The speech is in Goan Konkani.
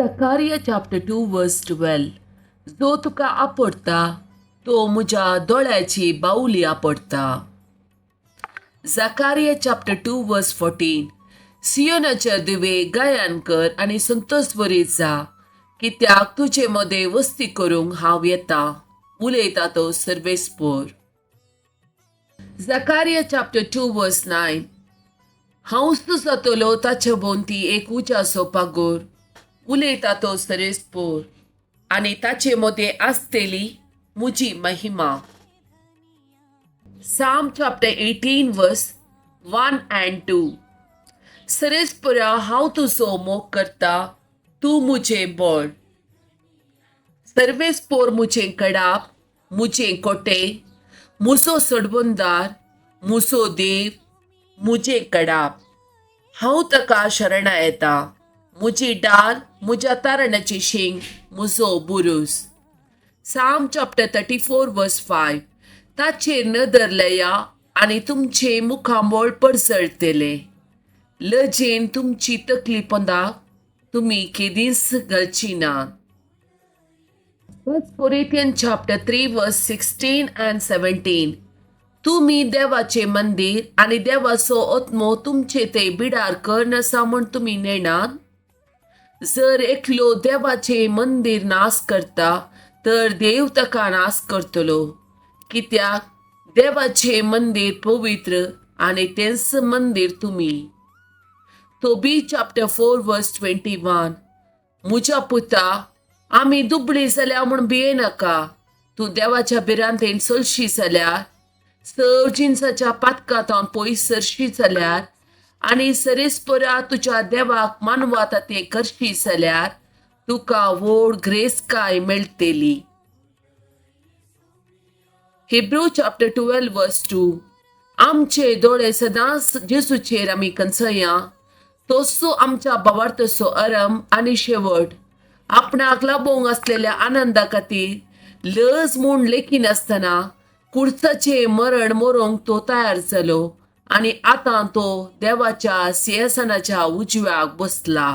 Zechariah chapter 2 verse 12. जो तुका आपडता तो म्हज्या दोळ्याची बावली आपडता. Zechariah chapter 2 verse 14. सियोनाच्या दिवे गायन कर आनी संतोष बरी जा, कित्याक तुजे मदें वस्ती करूंक हांव येता, उलयता तो सर्वेस्पोर. Zechariah chapter 2 verse 9. हांवच जातलो ताचे भोंवती एक उज्याचो पागोर, उलयता तो सर्वेस्पोर, आनी ताचे मदें आसतली म्हजी महिमा. Psalm chapter 18 verse 1 and 2. सरेस्पुरा, हांव तुजो मोग करता, तूं म्हजें बळ. सर्वेस्पोर म्हजें कडाप, म्हजें कोटे, म्हजो सोडवणदार, म्हजो देव, म्हजें कडाप. हांव ताका शरणा येता, म्हजी डाल, म्हज्या तारणाची शिंग, म्हजो बुरूस. Psalm chapter 34 verse 5. ताचेर नदर लया आनी तुमचें मुखामळ परजळटलें. लजेन तुमची तकली पोंदाक तुमी केदींच घालची ना. First Corinthian chapter 3 verse 16 and 17. तुमी देवाचें मंदीर आनी देवाचो आत्मो तुमचे ते बिडार कर आसा म्हूण तुमी नेणात. जर एकलो देवाचें मंदीर नाश करता तर देव ताका नाश करतलो, कित्याक देवाचें मंदीर पवित्र आनी तेंच मंदीर तुमी. Tobit chapter 4 verse 21. म्हज्या पुता, आमी दुबळी जाल्या म्हूण भियेनाका. तूं देवाच्या भिरांतेन चलशी जाल्यार, सव जिनसाच्या पातकांत पयस सरशी जाल्यार आनी सरेस्परा तुज्या देवाक मानवाता तें करशी जाल्यार तुका व्हड ग्रेसकाय मेळटली. Hebrew chapter 12 verse 2. आमचे दोळे सदांच जेजूचेर आमी कंचया, तोच आमच्या भावार्थाचो आरंभ आनी शेवट. आपणाक लाभोवंक आसलेल्या आनंदा खातीर लज म्हूण लेखिनासतना कुर्साचें मरण मरोंक तो तयार जालो आनी आतां तो देवाच्या सिंहासनाच्या उजव्याक बसला.